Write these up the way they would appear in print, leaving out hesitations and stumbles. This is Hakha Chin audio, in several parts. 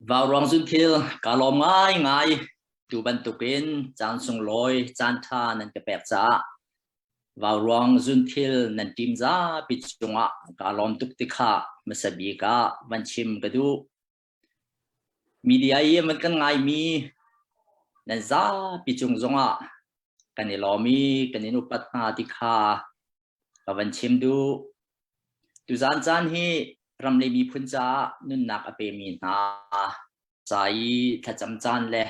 Vauruang zunthil kaa lawm ngaingai. Tu bantukin caan sunglawi caan ṭha nan ka pek caah Vauruang zunthil nan ṭim zapi cungah kaa lawm tuk ti kha hmasa bik ah van chim ka duh. Media i van kan ngaimi nan zapi cung zongah kan i lawm i kan in upat hna ti kha ka van chim duh. Tuzaan caan hi ram le miphun caah nunnak a pemi hna ca i thlacam caan le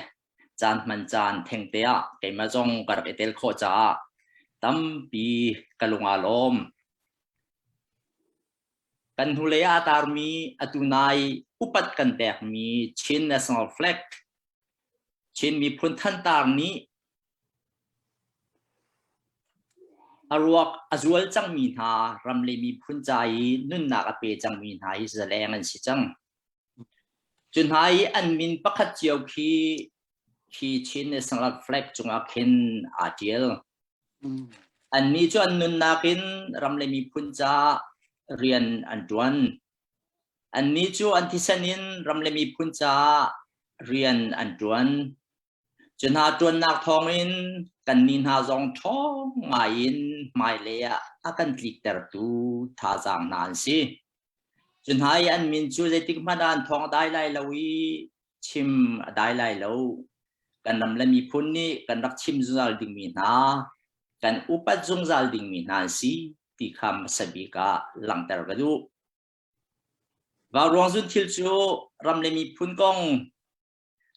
caan hman caan thengte ah keimah zong ka rak i tel khawh caah tampi ka lung aa lawm. Kan hnulei ah a tarmi atu nai upat kan pekmi Chin National Flag Chin miphun thantar nih A ruak a zual cangmi hna ram le miphun ca i nunnak a pe cangmi hna hi zaleng an si cang. Cu hna i an min pakhat cio khi khi Chin National Flag cungah khin aa ṭial. Annih cu an nunnak in ram le miphun ca rian an ṭuan. Annih cu an thisen in ram le miphun caah rian an ṭuan. Cu hna ṭuannak thawngin kannih hna zong ṭhawng ngaiin hmailei ah a kan tliktertu thazaang hna an si. Cu hna i an min cu zeitik hmanh ah an thawng a dai lai lo i chim a dai lai lo. Kan ram le miphun nih kan rak chim zungzal dingmi hna, kan upat zungzal dingmi hna an si ti kha hmasa bik ah langhter ka duh. Vauruang zun thil cu ram le miphun kong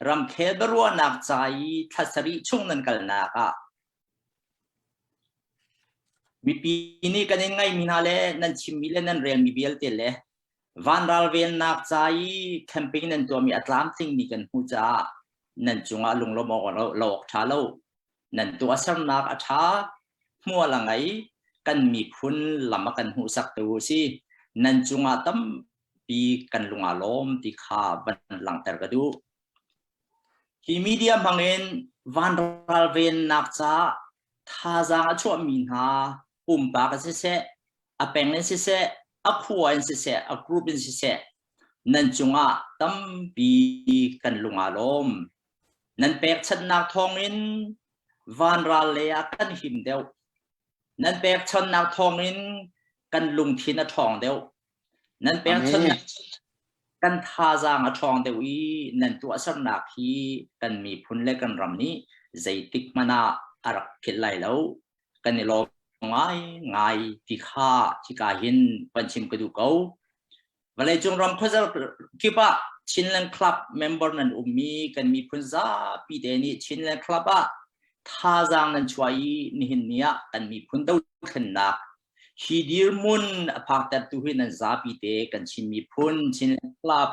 ramkhel biaruahnak ca i thla sarih chung nan kalnak ah mipi nih kan in ngaihmi hna le nan chimmi le nan relmi vialte le vanral vennak ca i campaign nan tuahmi a tlamtlingmi kan hmuh caah nan cungah lunglawmh awk lo awk ṭha lo. Nan tuahsernak a ṭha, hmual a ngei, kan miphun lam a kan hmuhsaktu a si. Nan cungah tam pi kan lung aa lawm ti kha van langhter ka duh. Hi media hmangin vanral vennak ca thazaang a chuahmi hna pumpak in siseh, a peng in siseh, a khua in siseh, a group in siseh, nan cungah tampi kan lung aa lawm. Nan pekchanhnak thawngin vanral lei ah kan him deuh. Nan pekchanhnak thawngin kan lungthin a ṭhawng deuh. Nan pekchanhnak kan thazaang a ṭhawng deuh i nan tuahsernak hi kan miphun le kan ram nih zeitik hmanh ah a rak philh lai lo. Kan i lawm ngaingai ti kha hika hin van chim ka duh ko. Vawleicung ram khuazar kip ah Chinland Club member nan ummi kan miphun zapi te nih Chinland Club ah thazaang nan chuah i nihin ni ah kan miphun dothlennak Hi dirhmun a phaktertu hi nan zapi te kan Chin miphun, Chin Club,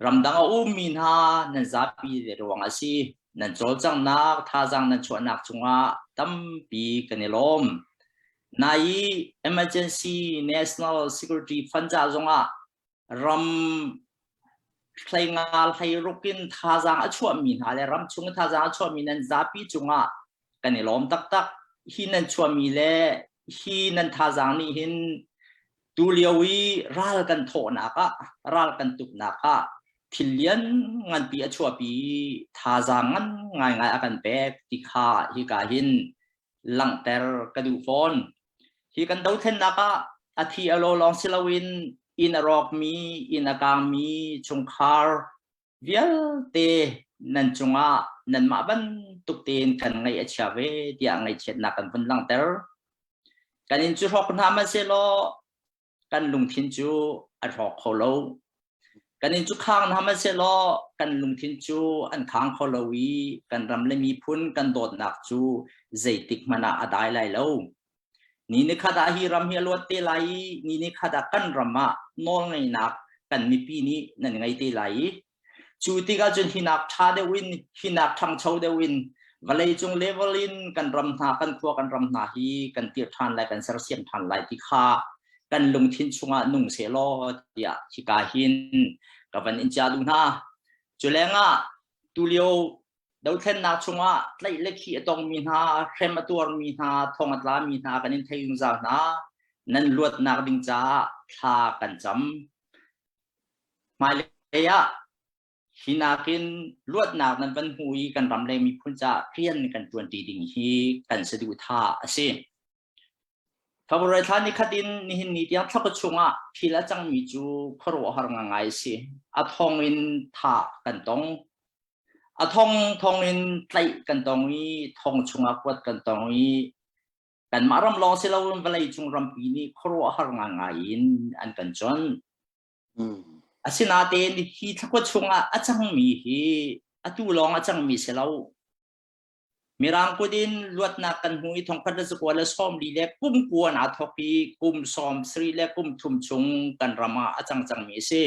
ramdang a ummi hna nan zapi te ruang a si. Nan cawlcanghnak, thazaang nan chuahnak cungah tampi kan i lawm. Nai i Emergency National Security Fund ca zongah ram hleinga hleiruk in thazaang a chuahmi hna le ram chung thazaang a chuahmi nan zapi cungah kan i lawm taktak. Hi nan chuahmi le hi nan thazaang nih hin tu lio i ral kan thawhnak ah ral kan tuknak ah thil lian nganpi a chuahpi thazaang ngan ngaingai a kan pek ti kha hika hin langhter ka duh fawn. Hi kan dothlennak ah a thi a lo lawng si loin inn a rawkmi, inn a kaangmi chungkhar vialte nan cungah nanmah bantuk tein kan ngaih a chia ve tiah ngaihchiatnak kan vun langhter. Kan inn cu hrawk hna hmanhsehlaw kan lungthin cu a hrawk kho lo. Kan inn cu khang hna hmanhsehlaw kan lungthin cu an khang kho lo i kan ram le miphun kan dawtnak cu zeitik hmanh ah a dai lai lo. Ni ni khat ah hi ram hi a luat te lai i ni ni khat ah kan ram ah nawlngeihnak kan mipi nih nan ngei te lai i Cu tikah cun hinak ṭha deuh in, hinak ṭhangcho deuh in, vawleicung level in kan ram hna, kan khua kan ram hna hi kan tir ṭhan lai, kan sersiam ṭhan lai ti kha kan lungthin chungah nung sehlaw tiah hika hin ka van in chia duh hna. Cu lengah tulio dothlennak chungah tlaih le khih a tongmi hna, hrem a tuarmi hna, thong a tlami hna kan in thei zungzal hna. Nan luatnak ding caah thla kan cam. Hmailei ah Hi nakin luatnak nan van hmu i kan ram le miphun caah rian kan ṭuanṭi ding hi kan saduhthah a si. February thla ni khat in nihin ni tiang thlaka chungah thil a cangmi cu khuaruahhar ngangai a si. A thong in thah kan tong. A thong thong in tlaih kan tong i thong chungah kuat kan tong i kanmah ram lawng si loin vawlei cung rampi nih khuaruahhar ngangai in an kan chawnh. Asinain hi thlakua chungah a cangmi hi atu lawng a cangmi si lo. Mirang kut in luatnak kan hmu i thongkhat le zakua le 40 le kum kuan aa thawk i kum 70 le kum thum chung kan ram ah a cang cangmi a si.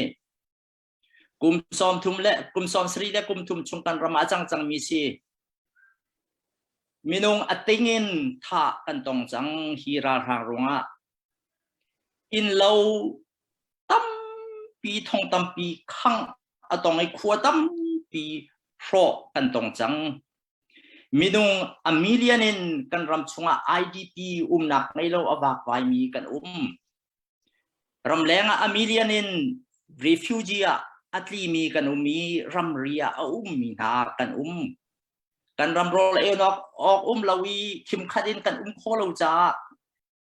Kum 30 le kum 70 le kum thum chung kan ram ah a cang cangmi si. Minung a ting in thah kan tong cang hi ralhrang ruangah. Innlo tampi thong tampi khangh a tong i khua tampi hrawh kan tong cang. Minung a million in kan ram chungah IDP umnak ngei lo a vakvaimi kan um. Ramleng ah a million in refugee ah a tlimi kan um i ramri ah a ummi hna kan um. Kan ram rawl ei awk awk um lo i khimkhat in kan um kho lo caah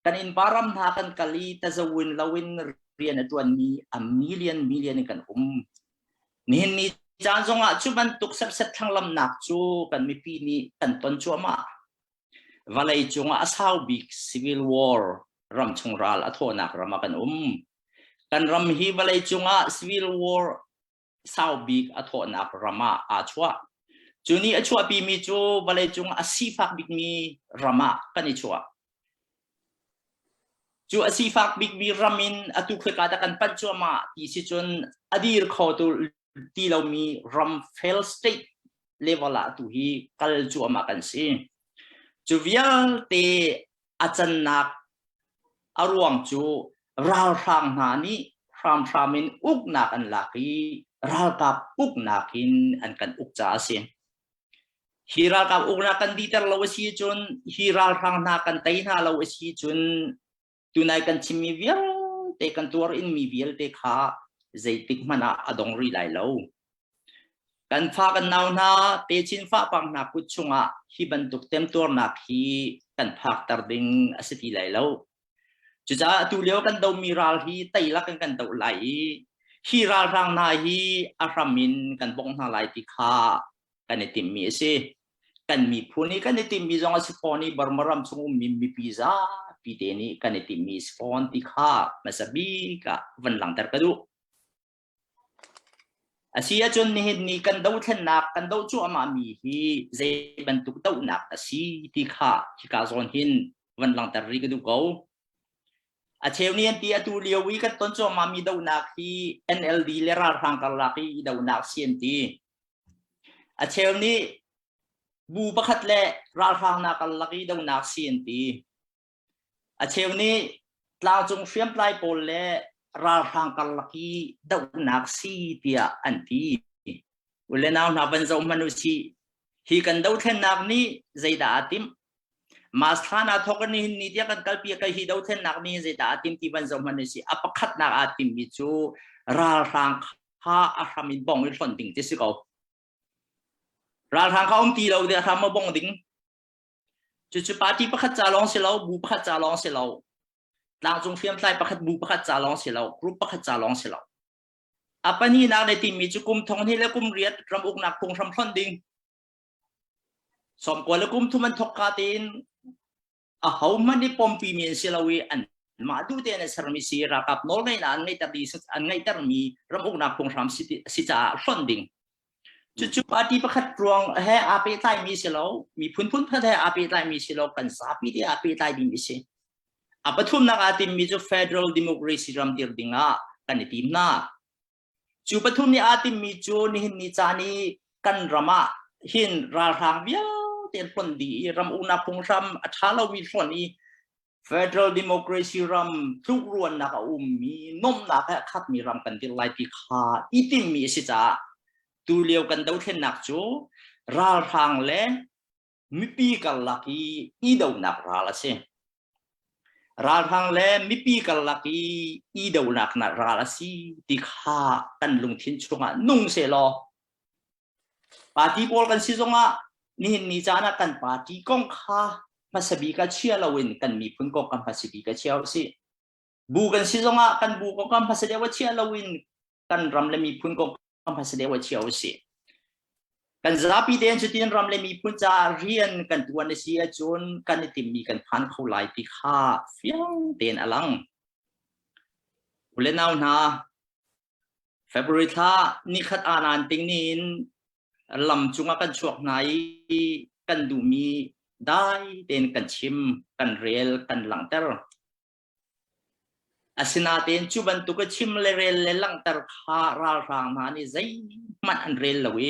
kan innpa ram hna kan kal i tazawin loin rian a ṭuanmi a million million in kan um. Nihin ni caan zongah cu bantuk serset thlanglamnak cu kan mipi nih kan ton cuahmah. Vawlei cungah a sau bik civil war ramchung ral a thawhnak ram ah kan um. Kan ram hi vawlei cungah civil war sau bik a thawhnak ram ah aa chuah. Cu nih a chuahpimi cu vawleicung a sifak bikmi ram ah kan i chuah. Cu a sifak bikmi ram in atu khika dah kan panh cuahmah ti si cun a dir kho tu ti lomi ram fail state level ah tu hi kal cuahmah kan si. Cu vialte a cannak a ruang cu ralhrang hna nih hramhram in uknak an lak i ralkap uknak in an kan uk caah a si. Hi ralkap uknak kan diter lo a si cun hi ralhrang hna kan tei hna lo a si cun tunai kan chimmi vialte kan tuar in mi vialte kha zeitik hmanh ah a dong rih lai lo. Kan fa kan nau hna techin fahpang hna kut chungah hi bantuk temtuarnak hi kan phakter ding a si ti lai lo. Cucaah atu lio kan domi ral hi tei lak in kan doh lai i hi ralhrang hna hi a hram in kan bongh hna lai ti kha kan i timhmi a si. Kan miphun i kan i timhmi zong a si fawn i Burma ram chung ummi mipi zapi te nih kan i timhmi a si fawn ti kha hmasa bik ah van langhter ka duh. A si ahcun nihin ni kan dothlennak kan doh cuahmahmi hi zei bantuk dohnak a si ti kha hika zawn hin van langhter rih ka duh ko. A cheu nih an ti atu lio i kan ton cuahmahmi dohnak hi NLD le ralhrang karlak i dohnak si an ti. A cheu nih bu pakhat le ralhrang nak karlak i dohnak si an ti. A cheu nih tlangcung hriamtlai pawl le ralhrang karlak i dohnak si tiah an ti. U le nau hna van zoh hmanh u sih. Hi kan dothlennak nih zeidah aa timh? Mas thla na thawk in nihin ni tiah kan kalpi ka hi dothlennak nih zeidah aa tim ti van zoh hmanh u sih. A pakhatnak aa timmi cu ralhrang kha a hram in bong in hlonh ding ti si ko. Ralhrang kha um ti lo ding a hram a bong ding. Cucu party pakhat ca lawng si lo, bu pakhat ca lawng si lo, tlangcung hriamtlai pakhat bu pakhat ca lawng si lo, group pakhat ca lawng si lo. A pahnihnak le timi cu kum thong hnih le kum riat ram uknak phunghram hlonh ding. 90 le kum thum an thawk ka tein a ho hmanh i pompi mi an si lo i an mah duh tein an sermi si ralkap nawlngeihnak an ngeihter an ngeihtermi ram uknak phunghram si, si caah hlonh ding. Cucu party pakhat ruang he aa pehtlaimi si lo, miphun phunphat he aa pehtlaimi si lo, kan zapi te aa pehtlai ding si. A pathumnak aa timmi cu federal democracy ram dir ding ah kan i tim hna. Cu pathum nih aa timmi cu nihin ni caan i kan ram ah hin ralhrang vialte an hlonh dih i ram uknak phunghram a ṭha lomi hlonh i Federal democracy ram tlukruannak a ummi nomnak he a khatmi ram kan dir lai ti kha i timmi a si caah tulio kan dothlennak cu ralhrang le mipi karlak i i donak ral a si. Ralhrang le mipi karlak i i donak ral a si ti kha kan lungthin chungah nung sehlaw. Party pawl kan si zongah nihin ni caan ah kan party kong kha hmasa bik ah chia loin kan miphun kong kan hmasa bik ah chia usih. Bu kan si zongah kan bu kong kan hmasa deuh ah chia loin kan ram le miphun kong kan hmasa deuh ah chia usih. Kan zapi tein cutin ram le miphun caah rian kan tuan a si ahcun kan i timmi kan phan kho lai ti kha fiang tein a lang. Ule nau hna, February thla nikhat aanan ting ni in lam cungah kan chuak hna i kan duhmi dai tein kan chim, kan rel, kan langhter. Asinain cu bantuk a chim le rel le langhter kha ralhrang hna nih zeihmanh an rel lo i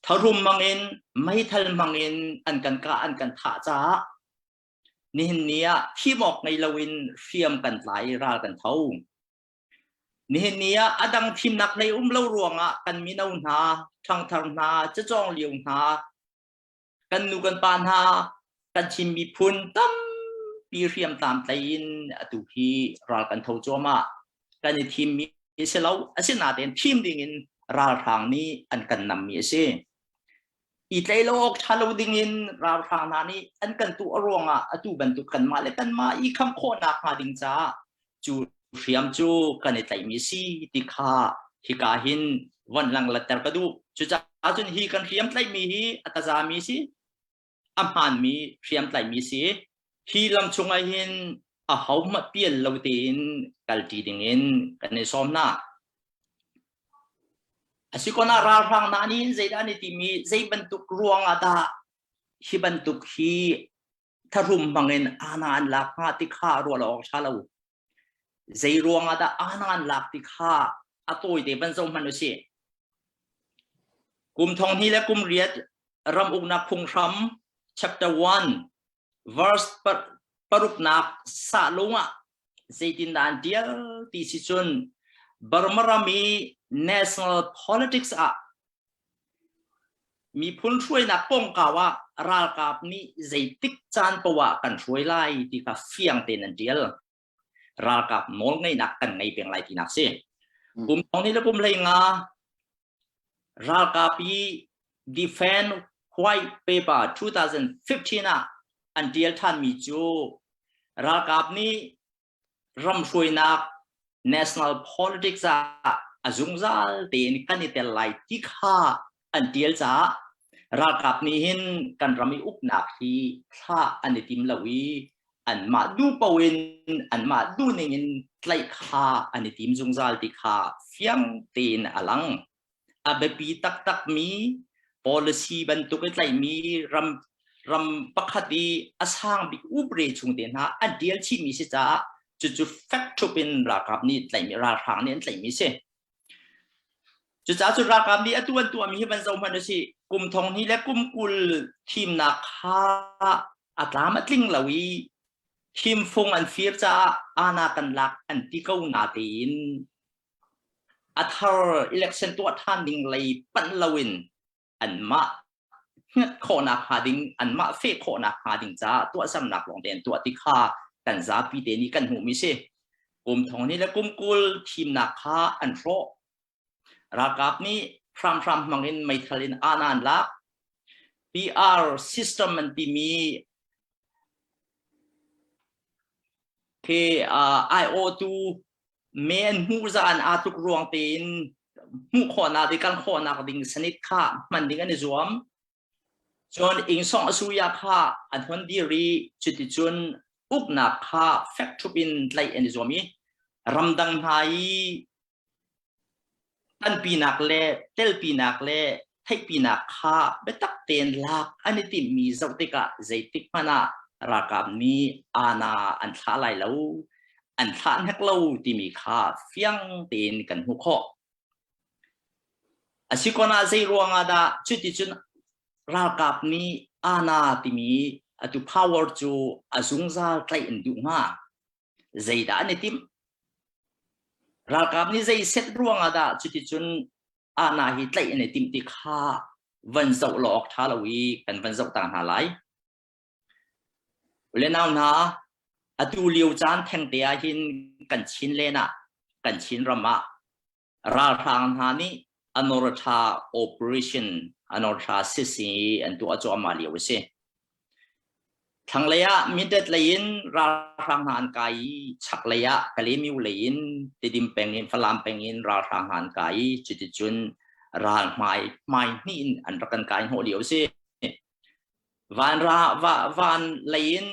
tharum hmangin meithal hmangin an kan kah an kan thah caah nihin ni ah thim awk ngei loin hriam kan tlai i ral kan tho. Nihin ni ah a dang thimnak hlei um lo ruangah kan mino hna, ṭhangthar hna, cacawng lio hna, kan nu kan pa hna, kan Chin miphun tampi hriamtlam tlai in atu hi ral kan tho cuahmah. Kan i thimmi a si lo, asinain thim dingin ralhrang nih an kan nammi a si. I tlei lo awk ṭha lo dingin ralhrang hna nih an kan tuah ruangah atu bantuk kanmah le kanmah i kham khawhnak hnga ding caah cu hriam cu kan i tlaihmi si ti kha hika hin von langlatter ka duh. Cucaah cun hi kan hriam tlaihmi hi a tazami si, a hmaanmi hriam tlaihmi si. Hi lam chungah hin ahohmanh pial lo tein kalṭi dingin kan i sawm hna. Asikon ah ralhrang hna nih zeidah an i timi zei bantuk ruangah dah hi bantuk hi tharum hmangin ana an lak hnga ti kha ruah awk ṭha lo. Zei ruangah dah ana an lak ti kha a tawite van zoh hmanh usih. Kum thong hnih le kum riat ram uknak phunghram chapter 1 verse paruknak sa lung ah zeitindah an tial ti si cun Burma ram i national politics ah miphun hruainak kongkau ah ralkap nih zeitik caan poah ah kan hruai lai ti kha fiang tein an tial. Ralkap nawlngeihnak kan ngei peng lai tinak si. Kum thong ni le kum hlei nga ralkap i Defend White Paper 2015 ah an tial thanmi cu ralkap nih ram hruainak national politics ah a zungzal tein kan i tel lai ti kha an tial caah ralkap nih hin kan ram i uknak hi thlah an i tim lo i anmah duh paoh in anmah duh ning in tlaih kha an i tim zungzal ti kha fiang tein a lang. A biapi taktakmi policy bantuk i tlaihmi ram ram pakhat i a sang bik upre chung te hna an tial chihmi si caah cucu fek ṭhup in ralkap nih tlaihmi ralhrang nih an tlaihmi si. Cucaah cu ralkap nih atu an tuahmi hi van zoh hmanh usih kum thong hnih le kum 20 thimnak kha a tlam a tling lo i thimfung an fir caah ana kan lak an ti ko na tein a thar election tuah ṭhan ding lei panh loin anmah hngat khawhnak hnga ding anmah feh khawhnak hnga ding caah tuahsernak lawng te an tuah ti kha kan zapi te nih kan hmuhmi si. Kum thong ni le kum 20 thimnak kha an hrawh. Ralkap nih hramhram hmangin meithal in ana an lak. PR system an timi khi aiawhtu me an hmuh zaan aa tluk ruang tein hmuh khawhnak ding kan khawhnak ding sanit kha hman ding an i zuam. Cun Ingsong Asuya kha an hon dir i cuticun uknak kha fek ṭhup in tlaih an i zuam i ramdang hna i Tanpinak le telpinak le theihpinak kha biatak tein lak an i timhmi zoh tikah zeitik hmanh ah ralkap nih aana an thlah lai lo, an thlah hnek lo timi kha fiang tein kan hmuh khawh. A si kon ah zei ruangah dah cuticun ralkap nih aana timi atu power cu a zungzal tlaih an duh hnga? Zeidah an i timh? Ralkap nih zei set ruangah dah cuticun ahna hi tlaih an i timh ti kha van zoh lo awk ṭha lo i kan van zoh ta hna lai. Ule nau hna, atu lio caan thengte ah hin kan Chin len ah, kan Chin ram ah ralhrang hna nih Anortha operation Anortha sisi an tuah cuahmah lio a si. Thlanglei ah Mindat lei in ralhrang hna an kai i chaklei ah Kalaymyo lei in Tidim peng in Falam peng in ralhrang hna an kai i cuticun ral hmai hmai hnih in an rak kan kai hnawh lio a si. Van ra va van lei in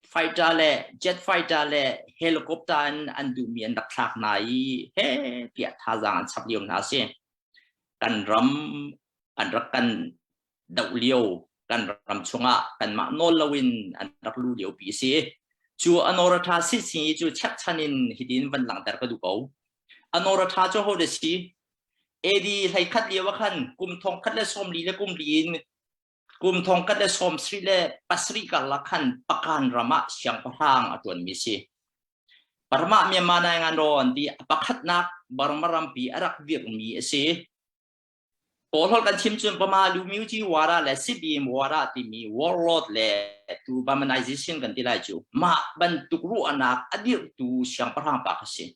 fighter le jet fighter le helicopter in an duhmi an rak thlak hna i he tiah thazaang an chap lio hna a si. Kan ram an rak kan doh lio kan ram chungah kanmah nawl loin an rak lu lio pi a si. Cu Anortha si si cu chekchan in hitin van langhter ka duh ko. Anortha cu ho de si? AD 11 lio ah khan kum thong khat le sawm li le kum li in Kum thong khat le sawm sarih le pasarih karlak khan Pakan ram ah siangpahrang a ṭuanmi si. Burma Myanmar Naingan rawn ti a pakhatnak Burma rampi a rak dirhmi a si. Kawlholh kan chim cun Burma Lumyuji Wara le Sibim Wara timi warlord le tu Burmanization kan ti lai cu mah bantuk ruahnak a dirhtu siangpahrang pa kha si.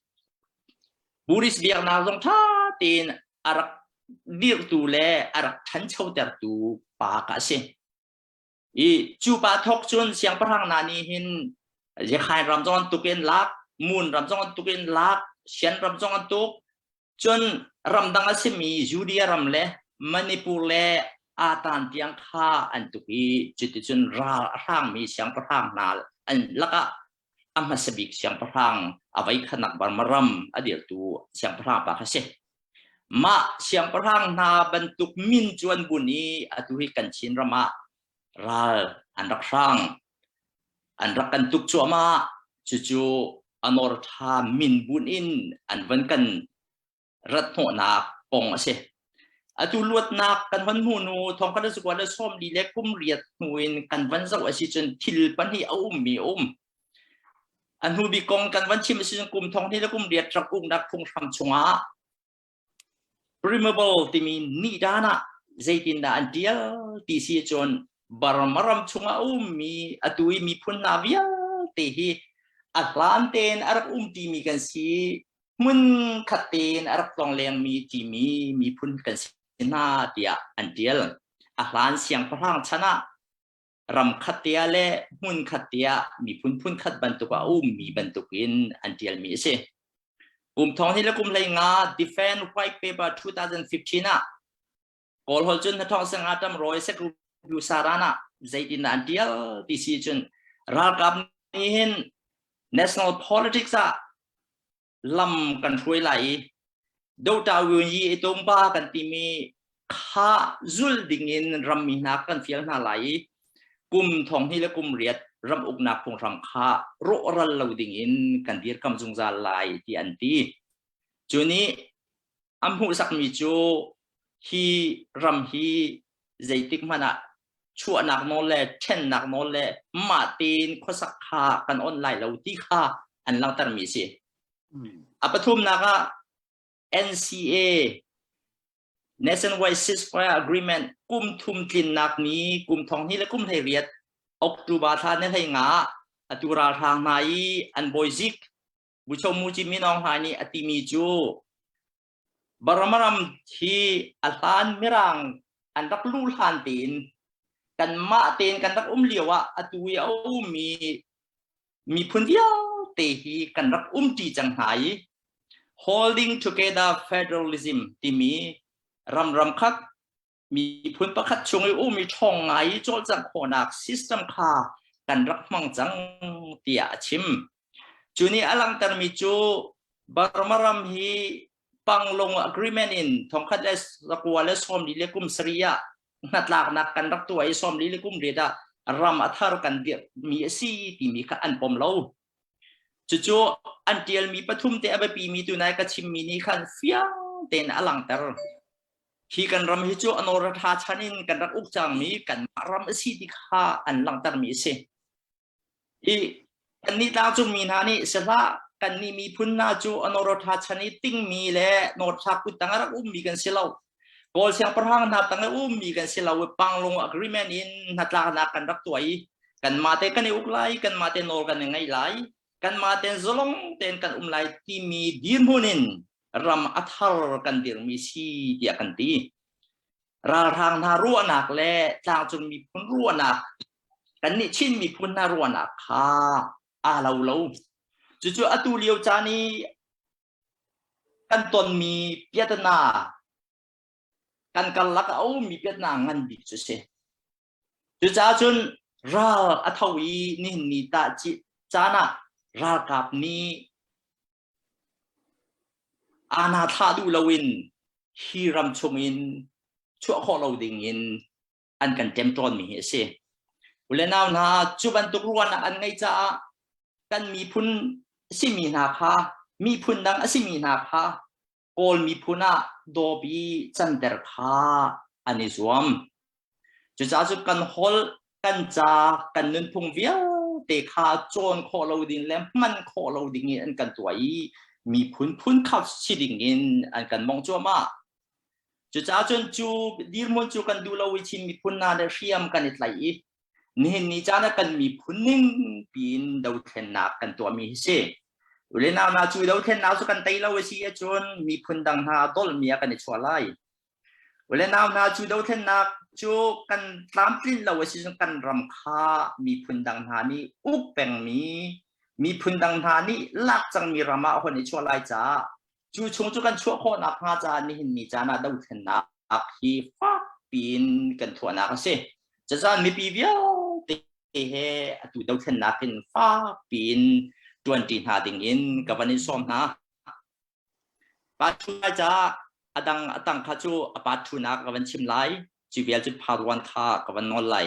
Buddhist biaknak zong ṭha tein a rak dirhtu le a rak ṭhanchotertu pa ka a si. I cu pa thawk cun siangpahrang hna nih hin Zekhain ram zong an tuk in lak, Mun ram zong an tuk in lak, Shan ram zong an tuk. Cun ramdang a simi Judea ram le Manipur le Atan tiang kha an tuk i cuticun ral a hrangmi siangpahrang hna an lakah a hmasa bik siangpahrang a voikhatnak Burma ram a dirtu siangpahrang pa kha si. Mah siangpahrang hna bantuk min cu an bun i atu hi kan Chin ram ah ral an rak hrang. An rak kan tuk cuahmah. Cucu anor ṭha min bun in an van kan rat hnawhnak kong a si. Atu luatnak kan hon hmu nu thong kan sukua le sawm li le kum riat hnu in kan van zoh a si cun thil pahnih a ummi a um. A hnu bik kong kan van chim a si cun kum thong hnih le kum riat rak uknak phunghram chungah Primable timi nihdan ah zeitindah an tial ti si cun Burma ram chungah a ummi atu i miphun hna vialte hi a hlan tein a rak um timi kan si hmun khat tein a rak tlonglengmi timi miphun kan si hna tiah an ṭial. A hlan siangpahrang chan ah ram khat te ah le hmun khat te ah miphun phun khat bantuk ah a ummi bantukin an ṭialmi a si. Kum thong hi le kum hlei nga Defend White Paper 2015 ah Kawlholh cun hnathawng sanga tam rawi sek ru saran ah zeitin dah an ṭial ti si cun ralkap nih hin national politics ah lam kan hruai lai i Dota Wun Yi i tungpa kan timi kha zul dingin rammi hna kan fial hna lai i kum thong hnih le kum riat ram uknak phunghram kha rawhral lo dingin kan dirkam zungzal lai ti an ti. Cu nih an hmuhsakmi cu hi ram hi zeitik hmanh ah chuahnak nawl le ṭhennak nawl le mah tein khuasak kha kan on lai lo ti kha an langhtermi a si. A pathumnak ah NCA Nationwide Ceasefire Agreement kum thum tlinnak ni kum thong hnih le kum hlei riat October thla ni hlei nga atu ralhrang hna i an bawizik Buchomuci Min Aung Hlaing nih a timi cu Burma ram hi a hlan Mirang an rak luh hlan tein kanmah tein kan rak um lio ah atu i a ummi miphun vialte hi kan rak umṭi cang hna i holding together federalism timi ram ram khat miphun pakhat chung i ummi ṭhawng ngai i cawlcangh khawhnak system kha kan rak hmang cang tiah a chim. Cu nih a langhtermi cu Burma ram hi Panglong Agreement in thongkhat le zakua le sawmli le kum sarih ah hnatlaknak kan rak tuah i sawmli le kum riat ah ram a thar kan dirhmi a si timi kha an pom lo. Cucu an ṭialmi pathum te a biapimi tunai ka chimmi nih khan fiang tein a langhter. Hi kan ram hi cu a nawr a ṭha chan in kan rak uk cangmi kanmah ram a si ti kha an langhtermi a si. I kannih tlangcungmi hna nih sihlah kannih miphun hna cu a nawr a ṭha chan i tingmi le nawrthlak kuttang a rak ummi kan si lo. Kawl siangpahrang hna tang i ummi kan si lo i Panglong Agreement in hnatlaknak kan rak tuah i kanmah te kan i uk lai, kanmah te nawl kan i ngeih lai, kanmah tein zalong tein kan um lai timi dirhmun in. ram a thar kan dirmi si tiah kan ti. Ralhrang hna ruahnak le tlangcung miphun ruahnak kannih Chin miphun hna ruahnak kha aa lo lo. Cucu atu lio caan i kan tonmi piatana kan karlak a ummi piatana ngan bik cu si. Cucaah cun ral a tho i nihin ni tah caan ah ralkap nih Aana thlah duh loin hi ram chungin chuah khawh lo dingin an kan ṭemṭawnmi hi a si. U le nau hna, cu bantuk ruahnak an ngeih caah kan miphun simi hna kha miphun dang a simi hna kha Kawl miphun ah dawp i canter kha an i zuam. Cucaah cu kan holh, kan ca, kan nunphung vialte kha cawn khawh lo ding le hman khawh lo ding in an kan tuah i miphun phunkhat si ding in an kan mong cuahmah. Cucaah cun cu dirhmun cu kan duh lo i Chin miphun hna le hriam kan i tlaih i nihin ni caan ah kan miphun ning piin dothlennak kan tuahmi hi si. Ule nau hna cu dothlennak cu kan tei lo a si ahcun miphun dang hna dolmi ah kan i chuah lai. Ule nau hna cu dothlennak cu kan tlamtlin lo a si cun kan ram kha miphun dang hna nih uk pengmi miphun dang hna nih lak cangmi ram ah hon i chuah lai caah cu chung cu kan chuah khawh nakhnga caah nihin ni caan ah dothlennak hi fak piin kan thuahnak a si. Cazan mipi vialte he atu dothlennak in fak piin ṭuanṭi hna ding in ka van in sawm hna. Pa thu lai caah a dang a tang kha cu a pa thunak ka van chim lai. Cu vial cu pharuan kha ka van nawl lai.